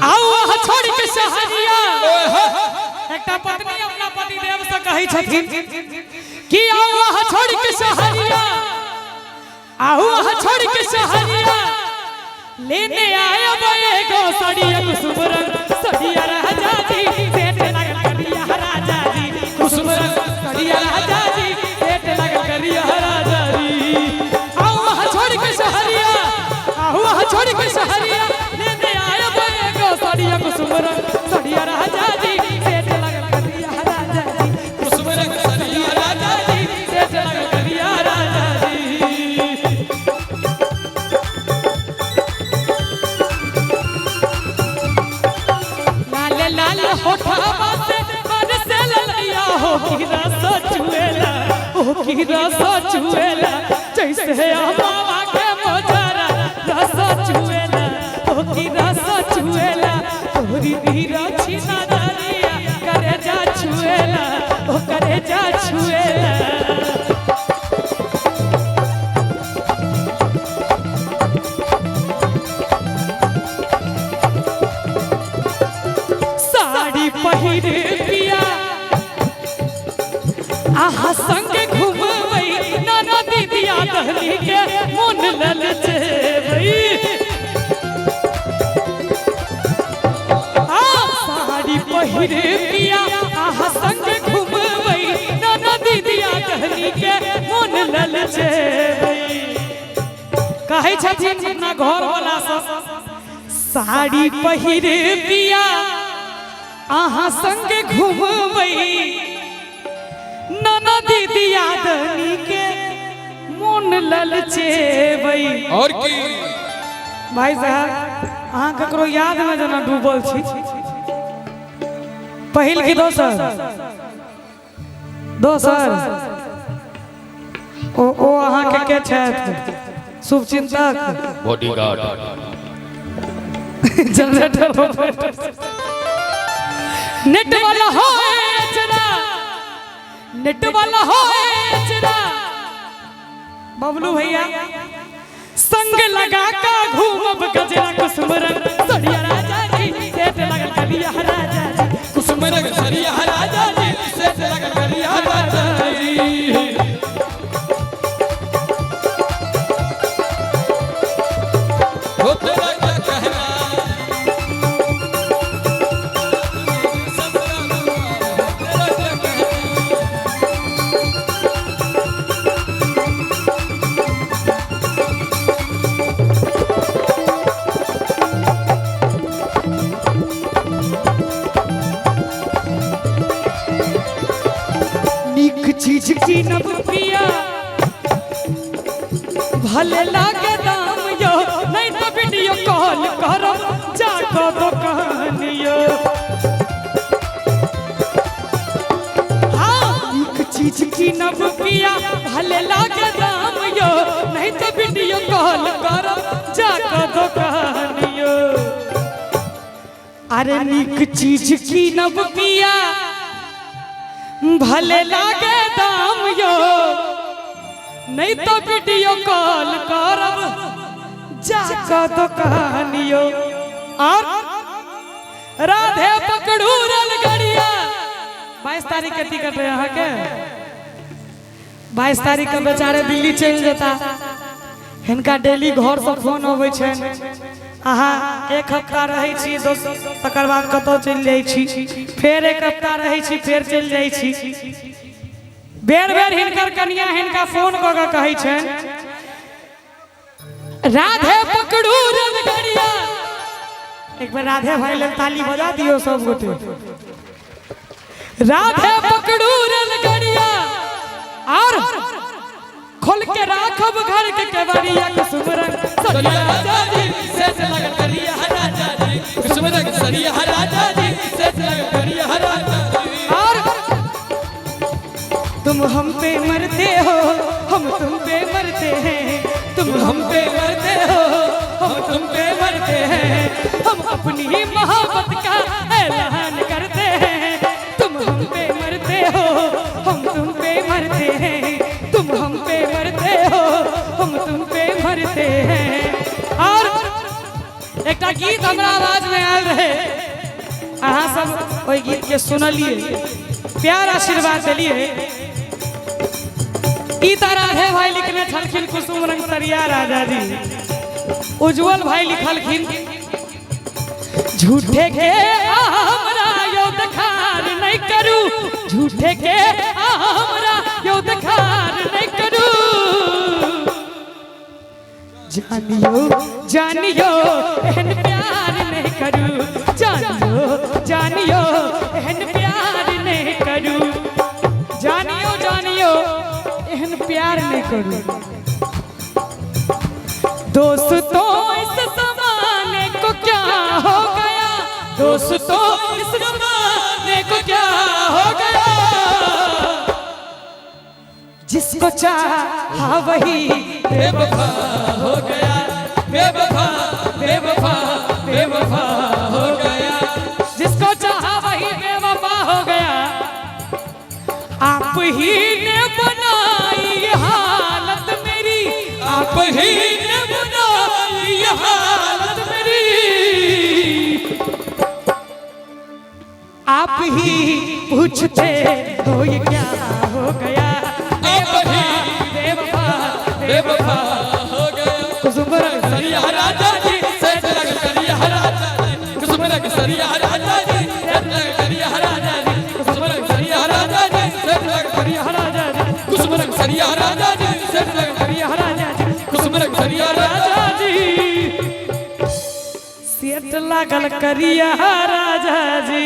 आउ अहाँ छोड़ के सहरिया। एकटा पत्नी अपना पतिदेव से कहै छथिन कि आउ अहाँ छोड़ के सहरिया, आउ अहाँ छोड़ के सहरिया, लेने आयब एगो सड़िया कुसुम रंग सड़िया राजा जी, सेठ लागल करिया राजा जी, कुसुम रंग सड़िया राजा जी, सेठ लागल करिया राजा जी। आउ अहाँ छोड़ के सहरिया, आउ अहाँ छोड़ के सहरिया, लेने आयब एगो सड़िया कुसुम रंग सड़िया राजा जी, सेठ लागल करिया राजा जी, कुसुम रंग सरिया राजा जी, सेठ लागल करिया राजा जी। लाल लाल होठवा से बरसे ललैया हो की रस चुएला, हो की रस चुएला, जैसे अमावा के मोजरा रस चुएला, हो की रस चुएला, तोरी धीरा छिना दरिया करे जा छुएला, ओ करे जा छुएला। साड़ी पहिरे पिया आहा संग घुमबै, नाना दीदिया दहली के मोन ललचेबै। आ साड़ी पहिरे पिया आहा संग घुमबै, नाना दीदिया दहली के मोन ललचेबै। कहै छथिन अपना घर वाला सब, साड़ी पहिरे पिया अहाँ संग घुमबै, नाना दीदिया दनी के मोन ललचेबै। और की भाई साहब, अहाँ ककरो याद में जेना डूबल छी। पहिल की दोसर? दोसर। ओ अहाँके के छथि शुभचिंतक? बॉडीगार्ड। जनरेटर नेट वाला हो अचरा, नेट वाला हो अचरा, बबलू भैया संग लगा का घूमब गजरा कुसुम रंग सड़िया राजा जी, सेठ लगल करिया राजा जी, कुसुम रंग सरिया राजा जी, सेठ लगल करिया राजा जी। हो तेरा क्या कहना, सबका तेरा क्या कहना। नीक चीज की नब पिया भले लागे दाम यो, नहीं तो वीडियो कॉल करब जाको दुकान यो। हाँ नीक चीज की नब पिया भले लागे दाम यो, नहीं तो वीडियो कॉल करब जाको दुकान यो। अरे नीक चीज की नब पिया भले लागे दाम यो, नहीं तो वीडियो कॉल करब जाका दुकान यो। और राधे पकड़ू रेलगाड़िया। 22 तारीख के टिकट है अहाँ के, 22 तारीख के बेचारे दिल्ली चलि जेता। हिनका डेली घर से फोन अबै छनि, अहाँ एक हफ्ता रहै छी, तकर बाद कतौ चलि जाइ छी, फेर एक हफ्ता रहै छी, फेर चलि जाइ छी। बेर बेर हिनकर कनिया हिनका फोन कऽ के कहै छनि, राधे पकड़ू रेलगाड़िया। एक बेर राधे भाई लेल ताली बजा दियौ सब गोटे। राधे पकड़ू रेलगाड़िया और खोल के राखब घर के केवड़िया कुसुम रंग सरिया राजा जी, सेठ लगल करिया राजा जी, कुसुम रंग सरिया राजा जी, सेठ लगल करिया राजा जी। और तुम हम पे मरते हो, हम तुम पे मरते हैं, तुम हम पे मरते हो, हम तुम पे मरते हैं, हम अपनी मोहब्बत का ऐलान करते हैं, तुम हम पे मरते हो, हम तुम पे मरते हैं, तुम हम पे मरते हो, हम तुम पे मरते हैं। और एकटा गीत हमरा आवाज में आयल रहे, अहाँ सब ओहि गीत के सुनलिए, प्यार आशीर्वाद दिलिए। ई त राधे भाई लिखने छलखिन कुसुम रंग सरिया राजा जी, उज्जवल भाई लिखलखिन झूठे के हमरा यो देखार नहीं करू, झूठे के हमरा यो देखार नहीं करू, जानियो जानियो एहन प्यार नहीं करू, जानियो जानियो एहन प्यार नहीं करू, जानियो जानियो एहन प्यार नहीं करू। दोस्तों इस जमाने को क्या हो गया, दोस्तों इस जमाने को क्या हो गया, जिसको चाहा वही बेवफा हो गया, बेवफा बेवफा बेवफा हो गया, जिसको चाहा वही बेवफा हो गया। आप ही ने बनाई हालत मेरी, आप ही ने बनाई हालत मेरी, आप ही पूछते हो ये क्या हो गया, आप ही बेवफा बेवफा हो गया। कुसुम रंग सरिया राजा जी सेठ लग करिया राजा जी, कुसुम रंग सरिया राजा जी सेठ लग करिया राजा जी, कुसुम रंग सरिया राजा जी सेठ लग करिया राजा जी, कुसुम रंग सरिया राजा जी सेठ लग करिया राजा जी, कुसुम रंग सरिया राजा राजा जी सेठ लागल करिया राजा जी।